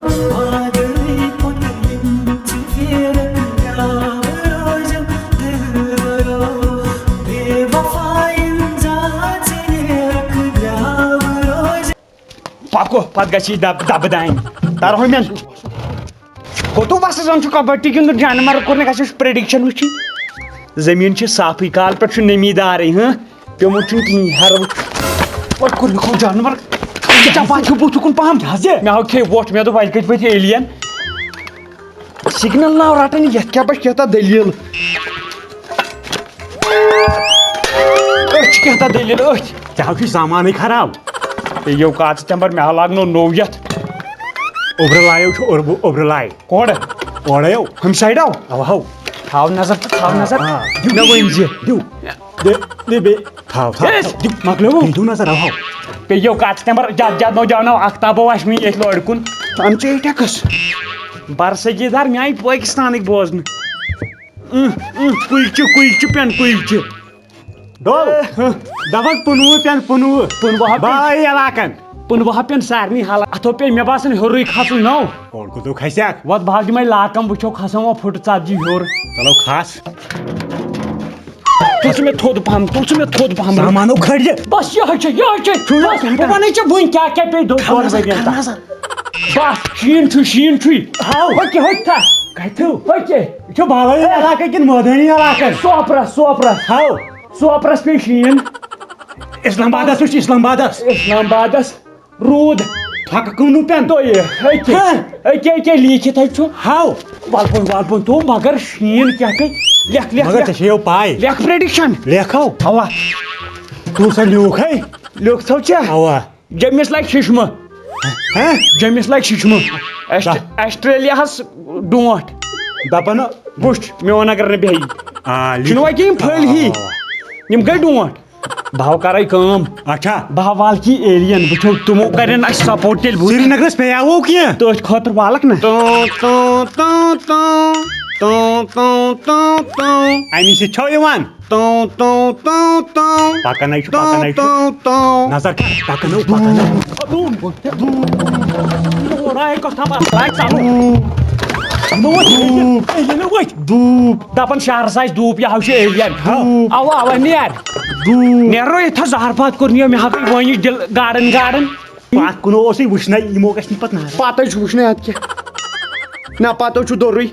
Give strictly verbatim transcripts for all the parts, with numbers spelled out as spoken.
پکو، پتہٕ گژھِ یہِ دب-، دبہٕ دانہِ۔ ترہو مےٚ۔ کوٚتو وسہٕ زن چھُ کبڈی گِنٛدُن، جانور کوٚر نہٕ گژھِ پریڈکشن وٕچھِنۍ۔ زٔمیٖن چھِ صافٕے، کالہٕ پٮ۪ٹھ چھُ نمی دارٕے، ہہ؟ پیوٚمُت چھُنہٕ کِہیٖنۍ، ہیرٕ وٕچھ۔ اور کوٚر مےٚ کھوٚو جانور۔ ژےٚ پَتہٕ چھُ بُتھ کُن پہم۔ کیٛاہ حظ یہِ؟ مےٚ ہاو کھے وۄٹھ، مےٚ دوٚپ وۄنۍ کَتہِ پٲٹھۍ alien؟ سگنل ناو رٹان، یتھ کیٛاہ پٲٹھۍ کیٛاہ تام دٔلیٖل؟ أتھۍ چھِ کیٛاہ تام دٔلیٖل، أتھۍ۔ ژےٚ ہاو چھُے سامانٕے خراب۔ یہِ یو کاژٕ تمبر، مےٚ ہا لاگنو نوٚو یتھ۔ اوٚبرٕ لایو چھُ اوٚربہٕ، اوٚبرٕ لایہِ۔ کورٕ؟ اورَے یو۔ ہُمہِ سایڈ آو؟ اَوٕ ہاو۔ تھاو نظر تہٕ تھاو نظر۔ آ، دِیِو، مےٚ ؤنۍ زِ۔ دِیِو۔ دِ، دِ بیٚیہِ۔ تھاو، تھاو، یس۔ تھاو۔ دِیِو، مۄکلیو۔ بیٚیہِ دِیِو نظر، اَوٕ ہاو۔ پیٚیو کَتھ تَمہِ پَتہٕ جَب جَب نوجوانو اَکھ تابو وَشمہِ ییٚتھۍ لورِ کُن۔ تَم چے ٹٮ۪کٕس۔ برصغیٖر دار میٛانہِ پٲکِستانٕکۍ بوزنہٕ۔ اۭں، اۭں، کُلچہِ، کُلچہِ پٮ۪ن، کُلچہِ۔ ڈول۔ دَپَکھ پُنوُہ پٮ۪ن، پُنوُہ۔ پُنوُہ پٮ۪ن۔ بَہَے علاقَن۔ پُنوُہ پٮ۪ن سارنٕے حالہٕ۔ اَتھو پے مےٚ باسان ہیوٚرُے کھَسُن نو۔ کوٚت کوٚت کھسٮ۪کھ؟ وَتھ بہٕ ہا دِمَے لاکَم، وٕچھو کھَسان وۄنۍ پھُٹ ژَتجی ہیوٚر۔ چلو کھَس۔ تُل ژٕ مےٚ تھوٚد پَہَم، تُل ژٕ مےٚ تھوٚد پَہَم۔ سامانو کھٲلۍ زِ۔ بَس یِہوٚے چھےٚ، یِہوٚے چھےٚ۔ چھُ یہِ بَس، بہٕ وَنَے ژےٚ وٕنۍ کیٛاہ کیٛاہ پیٚیہِ دۄن ژۄن ؤرِیَن تام۔ بَس، شیٖن چھُ، شیٖن چھُے۔ ہاو۔ ہوٚکہِ، ہوٚکہِ تھَس۔ کَتہِ؟ ہوٚکہِ۔ یہِ چھُ بالٲیی علاقہٕ کِنہٕ مٲدٲنی علاقہٕ؟ سوپرَس، سوپرَس۔ ہاو۔ سوپرَس پیٚیہِ شیٖن۔ اسلام آبادس وٕچھ، اسلام آبادس۔ اسلام آبادس روٗد۔ پھکہٕ کٕنوٗ پٮ۪ن۔ تُہۍ، أکے، ہہ؟ أکے، أکے لیٖکھِتھ ہے چھُ۔ ہاو۔ وَلہٕ بۄن، وَلہٕ بۄن، تو مگر شیٖن کیٛاہ پیٚیہِ؟ لیکھ، لیکھ، مگر لیکھ۔ ژےٚ چھےٚ یو پاے۔ لیکھ prediction۔ لیکھو۔ اَوا۔ تُل سا لیوٗکھ ہے۔ لیوٗکھ تھو ژےٚ؟ اَوا۔ جٔمِس لَگہِ شِشمہٕ۔ ہہ؟ جٔمِس لَگہِ شِشمہٕ۔ ایسٹ-، دَ- آسٹریلیاہَس ڈونٛٹھ۔ دَپان۔ وٕچھ، میون اگر نہٕ بیٚہہِ۔ آ، چھُنہٕ وۄنۍ کینٛہہ، یِم پھٔلۍ ہی۔ آ۔ یِم گٔے ڈونٛٹھ۔ بہٕ ہاو کرے کٲم۔ اچھا۔ بہٕ ہاو والہٕ کی alien، وٕچھو تِمو کرن اسہِ support تیٚلہِ۔ بہٕ سرینگرس پیٚیاوو کینٛہہ؟ تٔتھۍ خٲطرٕ والکھ نہ۔ تو، تو، تو، تو، تو، تو، تو۔ امی سۭتۍ چھو یِوان۔ تو، تو، تو، تو۔ پکنے چھُ، تو، پکنے چھُ۔ تو، تو۔ نظر کر، پکنو، پکنو۔ دوٗم، دوٗم۔ اورے کتھ تام آسہِ، آسہِ ژلُن۔ دوٗم۔ نوٚو وۄتھ، دوٗم۔ alien وۄتھ۔ دوٗم۔ دپان شہرس آسہِ دوٗپ، یہِ ہاو چھُ alien۔ دوٗپ۔ اوا، اوا، نیر۔ دوٗپ۔ نیرو یتھا زہر پات کوٚر نِیو مےٚ ہاو تُہۍ وۄنۍ یہِ دِل گاڑن گاڑن۔ پتھ کُنو اوسُے وٕچھنَے، یِمو گژھِ نہٕ پتہٕ نظر۔ پتہٕ چھُ وٕچھنَے اَتھ کیٛاہ۔ نہ، پتہٕ چھُ دوٚرُے۔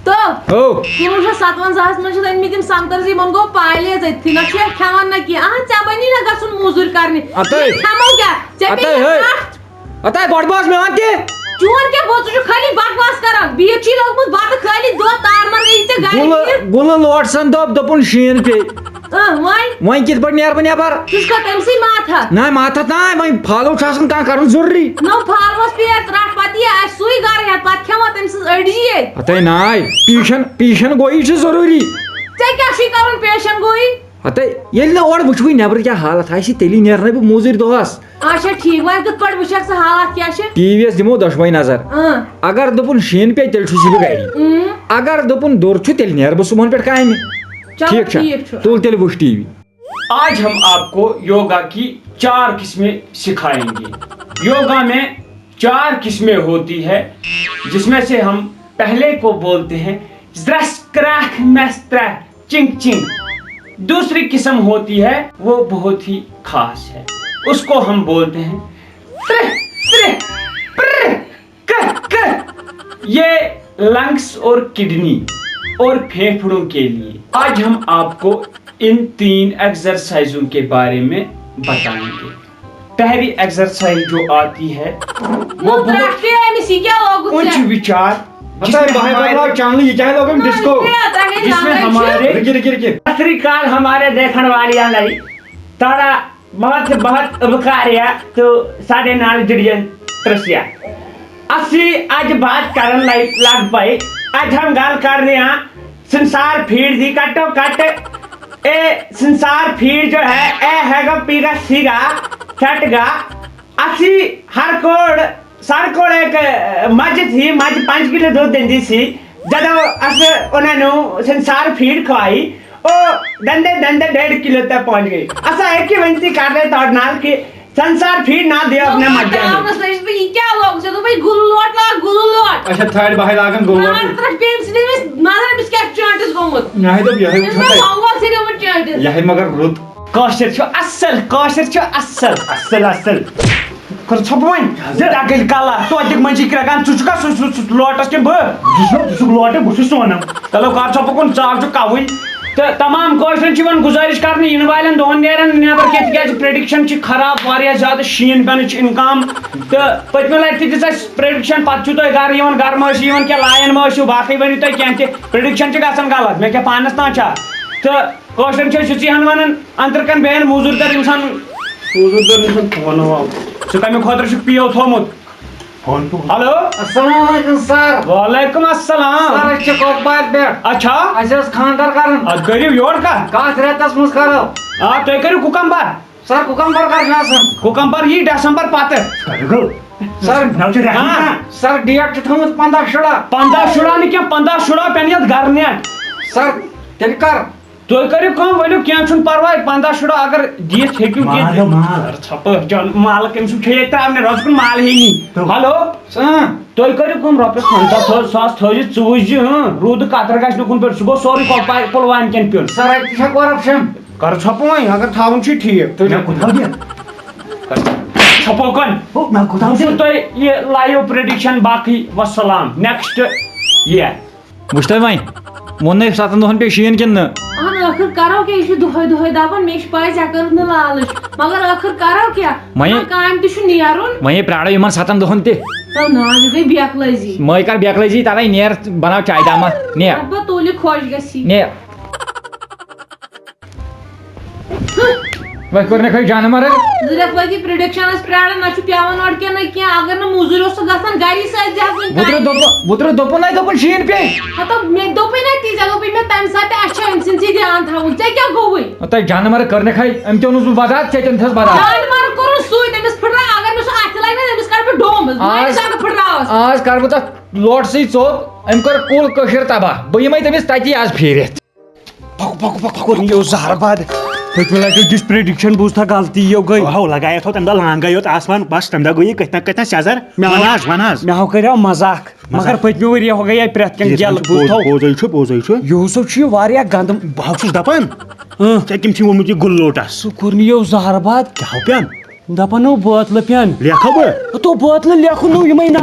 تو۔ ہو۔ کُنوُہ شیٚتھ ستوَنزاہَس منٛز چھِ أنۍمٕتۍ یِم سنگتر زِ یِمن گوٚو پالے أتھۍ، نہ چھِ کھٮ۪وان نہ کینٛہہ۔ اہن، ژےٚ بنی نہ گژھُن موٚزوٗرۍ کرنہِ۔ اَتَے۔ یہِ کھٮ۪مو کیٛاہ؟ ژےٚ اَتَے پیٚیہِ ہے۔ کَتھ؟ اَتَے گۄڈٕ بوز مےٚ وَن تہِ۔ چون کیٛاہ بوز؟ ژٕ چھُکھ خٲلی بکواس کران۔ بیٖر چھُے لوگمُت بَتہٕ خٲلی دۄد تارمَر گٔے ژےٚ گرِ گُلہٕ، کِتھ؟ گُلہٕ لوٹ سَن دوٚپ، دوٚپُن شیٖن پیٚیہِ۔ اۭں، وۄنۍ؟ وۄنۍ کِتھ پٲٹھۍ نیرٕ بہٕ نٮ۪بر؟ ژٕ چھُکھا تٔمۍ سٕے ماتھا؟ نہ، ماتھا تام، وۄنۍ پھالو چھُ آسان کانٛہہ کرُن ضروٗری۔ نو پھالوَس پٮ۪ٹھ ترٛٹھ پَتہٕ یہِ آسہِ سُے گرٕ ہٮ۪تھ، پَتہٕ کھٮ۪مو تٔمۍ سٕنٛز أڈجی ییٚتہِ۔ ہتے ناے، پیشن، پیشن گویی چھِ ضروٗری۔ ژےٚ کیٛاہ چھُے کرُن پیشن گویی؟ ہتے، ییٚلہِ نہٕ اورٕ وٕچھوٕے نٮ۪برٕ کیٛاہ حالت آسہِ، تیٚلی نیرنَے بہٕ موٚزوٗرۍ دۄہَس۔ اچھا، ٹھیٖک۔ وۄنۍ کِتھ پٲٹھۍ وٕچھکھ ژٕ حالات کیٛاہ چھِ؟ ٹی وی یَس دِمو دۄشوَے نظر۔ اۭں۔ اگر دوٚپُن شیٖن پیٚیہِ، تیٚلہِ چھُس بہٕ گَری۔ اۭں۔ اگر دوٚپُن دوٚر چھُ، تیٚلہِ نیرٕ بہٕ صُبحَن پٮ۪ٹھ کامہِ۔ چلو، ٹھیٖک چھا؟ ٹھیٖک چھُ۔ تُل تیٚلہِ وٕچھ ٹی وی۔ آج ہم آپ کو یوگا کی چار قسمیں سکھائیں گے۔ یوگا میں چار قسمیں ہوتی ہے، جس میں سے ہم پہلے کو بولتے ہیں زرس کراکھ مس ترہ چنگ چنگ۔ دوسری قسم ہوتی ہے، وہ بہت ہی خاص ہے، اس کو ہم بولتے ہیں ترہ ترہ پر کر کر۔ یہ لنگس اور کڈنی اور پھیپھڑوں کے لیے۔ آج ہم آپ کو ان تین ایکسرسائزوں کے بارے میں بتائیں گے۔ پہلی ایکسرسائز جو آتی ہے، وہ نو بہت ترٛٹھ پیٚیہِ أمِس، یہِ کیٛاہ لوگُت اُچ ژےٚ؟ وچار، جس بتاے میں بھائی ہمارے بدلاو چینل، یہ کیا لوگ ہم نہ، ڈسکو؟ یہِ کیٛاہ ترٛٹھ جس میں پیٚیہِ؟ ہمارے رکی، رکی، رکی۔ آخری کال ہمارے دیکھنے والی آ نہیں، تھوڑا بہت، بہت ابکار ہے تو سارے نال جڑیے ترسیا۔ اسی آج بات کرن لگ، لگ پئی، آج ہم گل کر رہے ہیں سنسار فیڈ دی کٹو کٹ۔ اے سنسار فیڈ جو ہے، اے ہے گا پیگا سیگا، کٹ گا۔ اسی ہر کوڑ، سر کوڑ ایک مجھ تھی، مجھ پانچ کلو دودھ دیندی سی۔ جدو اس انہاں نو سنسار فیڈ کھوائی، او دندے دندے ڈیڑھ کلو تک پہنچ گئی۔ اسا ایک ہی ونتی کر رہے تھا نال کہ سنسار فیڈ نہ دیو اپنے مجھے۔ ترٛاونس لٔج بہٕ یہِ اچھا، تھٲڑ بہے لاگان گوٚو۔ مگر ترٛٹھ پیٚیہِ أمۍ سٕنٛدِ أمِس، مگر أمِس کیٛاہ چھُ چٲنٛٹِس گوٚمُت؟ مےٚ ہَے دوٚپ، یِہوٚے أمِس وٕچھو ما تۄہہِ۔ بنٛگول سۭتۍ گوٚمُت چٲنٛٹِس؟ یِہوٚے مگر رُت۔ کٲشِر چھُ اَصٕل، کٲشِر چھُ اَصٕل۔ اَصٕل، اَصٕل۔ کٔر ژھۄپہٕ وۄنۍ۔ ژٕ کیٛاہ گٔے کَلہٕ؟ توتہِ دِکھ مٔنٛزی کرٛٮ۪کھ، ژٕ چھُکھا سُہ، سُہ، سُہ لوٹَس کِنہٕ بہٕ؟ ژٕ چھُکھ، ژٕ چھُکھ لوٹہٕ، بہٕ چھُس سونَم۔ چلو کر ژھۄپہٕ کُن، ژاو چھُ کَوٕنۍ۔ تہٕ تمام کٲشرٮ۪ن چھِ یِوان گُزٲرِش کرنہٕ، یِنہٕ والٮ۪ن دۄہَن نیرَن نٮ۪بر کینٛہہ، تِکیٛازِ prediction چھِ خراب، واریاہ زیادٕ شیٖن پٮ۪نٕچ اِمکان۔ تہٕ پٔتمہِ لَٹہِ تہِ دِژ اَسہِ prediction، پَتہٕ چھُو تۄہہِ گَرٕ یِوان، گَرٕ مہٕ ٲسِو یِوان کینٛہہ، لایان مہٕ ٲسِو، باقٕے ؤنِو تُہۍ کینٛہہ تہِ، prediction چھِ گژھان غلط، مےٚ کیٛاہ پانَس تام چھا؟ تہٕ کٲشرٮ۪ن چھِ أسۍ یِژٕے ہَن وَنان، أنٛدرٕ کَن بیٚہن موٚزوٗرۍ دار اِنسان، موٚزوٗرۍ دار اِنسان فون آو۔ ژٕ کَمہِ خٲطرٕ چھُکھ پِیو تھوٚومُت؟ فون تھوٚومُت۔ ہیلو۔ السلام علیکم سر۔ وعلیکم السلام۔ سر، أسۍ چھِ کۄپوارِ پٮ۪ٹھ۔ اچھا۔ اَسہِ ٲس خانٛدر کَرُن۔ اَدٕ کٔرِو یورٕ کَتھ۔ کَتھ رٮ۪تَس منٛز کَرو؟ آ، تُہۍ کٔرِو کُکمبر۔ سر، کُکمبر کر چھُ آسان؟ کُکمبر یی ڈسمبر پتہٕ۔ سر، ناو چھُ رحمان۔ ہاں۔ سر، ڈیٹ چھُ تھوٚومُت پنٛداہ شُراہ۔ پنٛداہ شُراہ نہٕ کینٛہہ، پنٛداہ شُراہ پٮ۪ن یتھ گرٕ نیٹ۔ سر، تیٚلہِ کر؟ تُہۍ کٔرِو کٲم، ؤلِو کینٛہہ چھُنہٕ پرواے، پنٛداہ شُراہ اگر دِتھ ہیٚکِو مال دِتھ۔ ہیو مال۔ سر، ژھۄپہٕ، چل، مالہٕ کٔمۍ سُنٛد چھُ ییٚتہِ ترٛاونہِ، رۄزٕ کُن مال ہیٚیہِ نہٕ۔ تو۔ ہیلو۔ سُہ۔ تُہۍ کٔرِو کٲم، رۄپیَس پنٛژاہ تھٲ-، ساس تھٲیزِ، ژٕ وٕچھزِ، ہٕں، روٗدٕ قطرٕ گژھِ نہٕ کُنہِ پٮ۪ٹھ، سُہ گوٚو سورُے کۄپوارِ پُلوامہِ کٮ۪ن پیوٚن۔ سر، اَتہِ تہِ چھا corruption؟ کر ژھۄپہٕ وۄنۍ، اگر تھاوُن چھُے ٹھیٖک۔ تُہۍ مےٚ کوٗتاہ دِن؟ ژھۄپو کۄن؟ ہو، مےٚ کوٗتاہ وٕچھِو دِن؟ تُہۍ یہِ live prediction، باقٕے وسلام، next year۔ وٕچھ تۄہہِ وۄنۍ، ووٚن نَے ستَن دۄہَن پیٚیہِ شیٖن کِنہٕ نہٕ؟ اہن، ٲخٕر کرو کیٛاہ؟ یہِ چھُ دۄہے دۄہے دَپان، مےٚ چھِ پَے ژےٚ کٔرٕتھ نہٕ لالٕچ، مگر ٲخٕر کرو کیٛاہ؟ وۄنۍ نہ، کامہِ تہِ چھُ نیرُن۔ وۄنۍ پرٛارو یِمَن ستَن دۄہَن تہِ۔ تو نا، یہِ گٔے بیکلٲزی۔ مٲے کر بیکلٲزی، تَوَے نیر بَناو چاے دامہ، نیر۔ اَدٕ بہٕ تُلہِ خۄش گژھی۔ نیر۔ وۄنۍ کوٚر مےٚ کھٲلۍ جانہٕ مرگ۔ زٕ رٮ۪تھ وٲتۍ prediction-س پرٛاران، نہ چھُ پٮ۪وان اورٕ کینٛہہ، نہ کینٛہہ۔ اگر نہٕ موٚزوٗرۍ اوس سُہ گژھان، گری سۭتۍ زِ ہا کُنہِ وُترٕ کامہِ۔ دوٚپُن، وُترٕ دوٚپُن نَے، دوٚپُن شیٖن پیٚیہِ۔ ہتو، مےٚ دوٚپُے نہ تی، ژےٚ دوٚپُے مےٚ تَمہِ ساتہٕ تہِ، اَسہِ چھُ أمۍ سٕنٛدسٕے دیان تھاوُن۔ ژےٚ کیٛاہ گوٚوُے؟ تۄہہِ جانہٕ مرگ کٔر نہٕ کھٲلۍ، أمۍ تہِ اوٚنُس بہٕ بازار، ژےٚ تہِ اوٚنتھَس بازار۔ جانہٕ مرگ کوٚرُن سُے، تٔمِس پھٕٹراو، اگر مےٚ سُہ اَتھِ لگہِ نا، تٔمِس کَڑٕ بہٕ ڈوم۔ آز، مےٚ کَڑٕ پھٕٹراوَس۔ آز کَڑٕ بہٕ تَتھ لوٹسٕے ژوٚپ، أمۍ کٔر کُل کٔشیٖر تباہ، بہٕ یِمَے تٔمِس تَتی آز پھیٖرِتھ۔ پکو، پکو، پکو، پکو، یہِ اوس زہر باد۔ پٔتمہِ لٹہِ یُس prediction بوٗز تھا غلطی یو گٔے۔ ہو، لگایتھ ہو تمہِ دۄہ لانگے یوت آسمان، بس تمہِ دۄہ گٔیے کٔتھۍ نہ کٔتھۍ نظر۔ مےٚ مےٚ ہو، آز، ون آز۔ مےٚ ہو کریو مزاق، مگر مزاق۔ پٔتمہِ ؤرۍ یہِ ہو گٔیے پرٛٮ۪تھ کینٛہہ یہِ گیل چھُ بوٗز پوز-، تھو۔ پوزے چھُ، پوزے چھُ۔ یہِ ہسا چھُ یہِ واریاہ گنٛدٕ۔ بہٕ ہا چھُس دپان، اۭں۔ ژےٚ کٔمۍ چھُے ووٚنمُت یہِ گُل لوٹس؟ سُہ کوٚر مےٚ یو زہر باد۔ کیٛاہ ہو پٮ۪ن؟ دپان نو بٲتلہٕ پٮ۪ن۔ لیکھا بہٕ؟ تو بٲتلہٕ لیکھُن نو یِمے نہ۔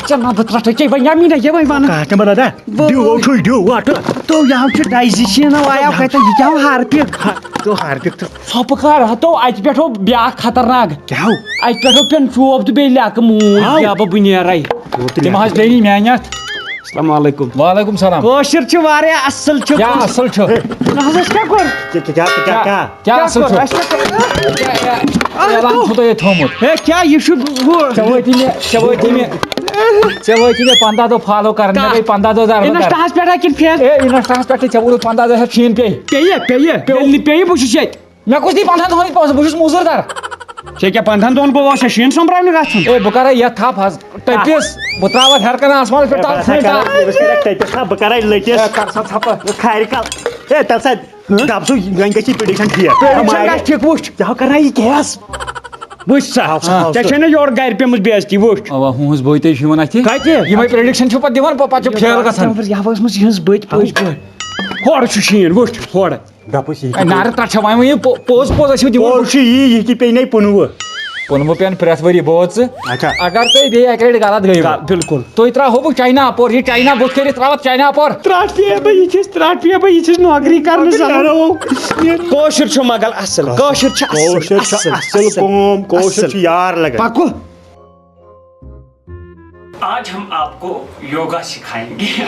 ژےٚ نہ بہٕ ترٛٹھ، ژےٚ وَنیٛاو مےٚ نہ یِمے وَنہٕ۔ کَتھ نمبر ادا؟ بہٕ ڈیو چھُے ڈیو وَٹہٕ۔ تو یہِ ہا چھُ ڈایزِشن آیاو کَتہِ، یہِ کیٛاہ ہو ہارپِک؟ ہا، تو ہارپِک تہٕ۔ ژھۄپہٕ کر، ہتو اَتہِ پٮ۪ٹھ ہو بیٛاکھ خطرناک۔ کیٛاہ ہو؟ اَتہِ پٮ۪ٹھ ہو پٮ۪ن چوب تہٕ بیٚیہِ لیکہٕ موٗد ہاو۔ یا بہٕ، بہٕ نیرَے۔ تِم حظ پیٚیہِ میٛانہِ اَتھ۔ السلام علیکم۔ وعلیکم سلام۔ کٲشِر چھِ واریاہ اَصٕل چھِ۔ کیٛاہ اَصٕل چھُ؟ نہ حظ، أسۍ کیٛاہ کوٚر؟ کیٛاہ، کیٛاہ، کیٛاہ، کیٛاہ، کیٛاہ؟ کیٛاہ اَصٕل کوٚر؟ چھُ؟ اَسہِ کیٛاہ کوٚر؟ کیٛاہ، کیٛاہ، اعلان چھُ تۄہہِ ییٚتہِ تھوٚومُت۔ ہے، کیٛاہ، یہِ چھُ ہُہ۔ ژےٚ وٲتی مےٚ، ژےٚ وٲتی مےٚ، ژےٚ وٲتی مےٚ پنٛداہ دۄہ follow کران، مےٚ کیٛاہ؟ گٔے پنٛداہ دۄہ دربہٕ کران۔ Insta-ہَس پٮ۪ٹھ ہا کِنہٕ فیس-؟ اے، Insta-ہَس پٮ۪ٹھ تہِ، ژےٚ ووٚنُتھ پنٛداہ دۄہ ہٮ۪تھ شیٖن پیٚیہِ۔ پیٚیہِ، پیٚیہِ۔ پیٚیہِ۔ ییٚلہِ نہٕ پیٚیہِ، بہٕ چھُس ییٚتہِ۔ مےٚ کُس دی پنٛدہَن دۄہَن ہٕنٛدۍ پونٛسہٕ؟ بہٕ چھُس موٚزوٗر دار۔ ژےٚ کیٛاہ پنٛدہَن دۄہَن گوٚو، اوس ژےٚ شیٖن سۄمبراونہِ گژھُن؟ اے، بہٕ کَرَے یَتھ تھَپھ حظ، ٹٔپِس۔ بہٕ ترٛاوَتھ ہٮ۪رٕ کَنہِ آسمانَس پٮ۪ٹھ، تَلہٕ ژھٕنَے تَلہٕ۔ بہٕ کَرَے لٔٹِس۔ اے، کَر سا ژھَپہٕ۔ کھارِ کَل۔ اے، تَلہٕ سا، دَپ سُہ، وۄنۍ گژھِ یہِ prediction ٹھیٖک۔ Prediction گژھِ ٹھیٖک، وٕچھ۔ ژےٚ ہاو کَرناے یہِ guess۔ وٕچھ سا، ہاو سا، ہاو ژےٚ سا۔ چھےٚ نہ یورٕ گَرِ پیٚمٕژ بے عزتی، وٕچھ۔ اَوا، ہُہٕنٛز بٲے تہِ چھِ یِوان اَتھِ۔ کَتہِ؟ یِمَے prediction چھِو پَتہٕ دِوان، پَتہٕ چھِ fail گژھان۔ یَپٲرۍ ٲسمٕژ یِہٕنٛز بٔتۍ پٔچ پٲٹھۍ۔ ہورٕ چھُ شیٖن، وٕچھ، ہورٕ۔ دَپُس یہِ ہے، نارٕ ترٛٹھ چھےٚ وۄنۍ، وۄنۍ یہِ پو-، پوٚز، پوٚز ٲسِو دِوان۔ پوٚز چھُ یی، یہِ تہِ پیٚیہِ نے پُنوُہ۔ پُنوُہ پٮ۪ن پرٛٮ۪تھ ؤری، بوز ژٕ۔ اچھا۔ اگر تُہۍ بیٚیہِ اَکہِ لَٹہِ غلط گٔیوٕ، غلط، بِلکُل۔ تُہۍ ترٛاوہو بہٕ چاینا اَپور، یہِ چاینا بُتھ کٔرِتھ ترٛاوَتھ چاینا اَپور۔ ترٛٹھ پیٚیہِ بہٕ یِتھِس، ترٛٹھ پیٚیہِ بہٕ یِتھِس نوکری کرنہٕ سان۔ کٲشُر چھُ مگر اَصٕل، کٲشُر چھُ اَصٕل، کٲشُر چھُ اَصٕل، اَصٕل اَصٕل، قوم، کٲشُر اَصٕل۔ چھُ یار لگان۔ پَکو۔ آج ہم آپ کو یوگا سکھائیں گے۔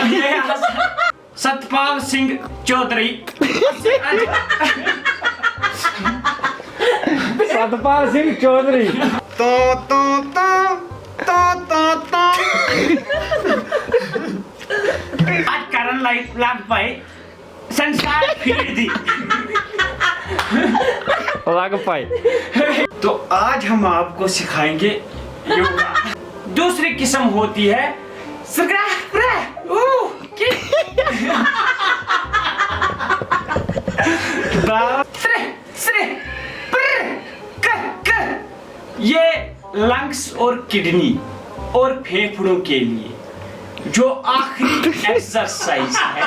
ستپال سنگھ چودھری۔ ستپال سنگھ چودھری۔ تو، تو، تو، تو، تو، تو۔ آج کرن لگ، لگ پائے۔ سنسار پھیر دی۔ لگ پائے۔ تو آج ہم آپ کو سکھائیں گے یوگا۔ دوسری قسم ہوتی ہے سکرہ پرہ، اوہ، کی۔ با-، ترہ، سرہ، پر، ک، ک۔ یہ लंग्स और किडनी और फेफड़ों के लिए जो आखिरी एक्सरसाइज है।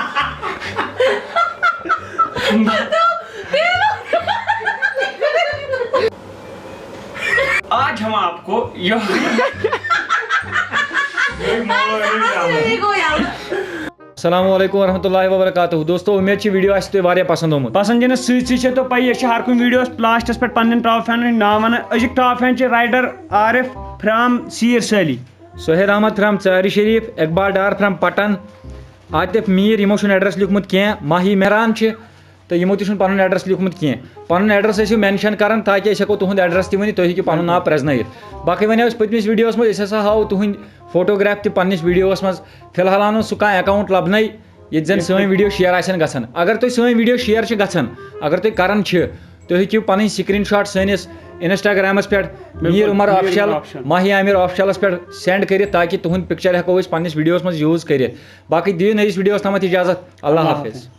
आज हम आपको यह السلام علیکم ورحمۃ اللہ وبرکاتہ۔ دوستو، امید چھِ ویڈیو آسہِ تۄہہِ واریاہ پسند آمُت۔ پسند یِنس سۭتۍ سۭتۍ چھِ تو پَیی، أسۍ چھِ ہر کُنہِ ویڈیوس لاسٹس پٮ۪ٹھ پننٮ۪ن ٹاپ فینن ہٕنٛدۍ ناو ونان۔ أزیُک ٹاپ فین چھِ رائٹر عارف فرام سیر سٲلی، سہیل احمد فرام ژارِ شریف، اقبال ڈار فرام پٹن، عاطف میر، یِمو چھُنہٕ ایڈریس لیوٗکھمُت کینٛہہ، ماہی مہران چھِ، تہٕ یِمو تہِ چھُنہٕ پنُن ایڈریس لیوٗکھمُت کینٛہہ۔ پنُن ایڈریس ٲسِو مینشن کران تاکہِ أسۍ ہٮ۪کو تُہُنٛد ایڈریس تہِ ؤنِتھ، تُہۍ ہیٚکِو پنُن ناو پرٛزنٲیِتھ۔ باقٕے وَنیو أسۍ پٔتمِس ویڈیوَس منٛز، أسۍ ہسا ہاوو تُہُنٛد فوٹوگراف تہِ پننِس ویڈیوَس منٛز۔ فِلحال آو نہٕ سُہ کانٛہہ اکاؤنٹ لبنَے ییٚتہِ زن سٲنۍ ویڈیو شیئر آسن گژھان۔ اگر تُہۍ سٲنۍ ویڈیو شیئر چھِ گژھان، اگر تُہۍ کران چھِ، تُہۍ ہیٚکِو پنٕنۍ سکرین شاٹ سٲنِس انسٹاگرامس پٮ۪ٹھ میر عمر آفیشل، ماہی عامر آفیشلس پٮ۪ٹھ سینڈ کٔرِتھ تاکہِ تُہُنٛد پکچر ہٮ۪کو أسۍ پننِس ویڈیوَس منٛز یوٗز کٔرِتھ۔ باقٕے دِیِو نٔیِس ویڈیوَس تامَتھ اجازت۔ اللہ حافظ۔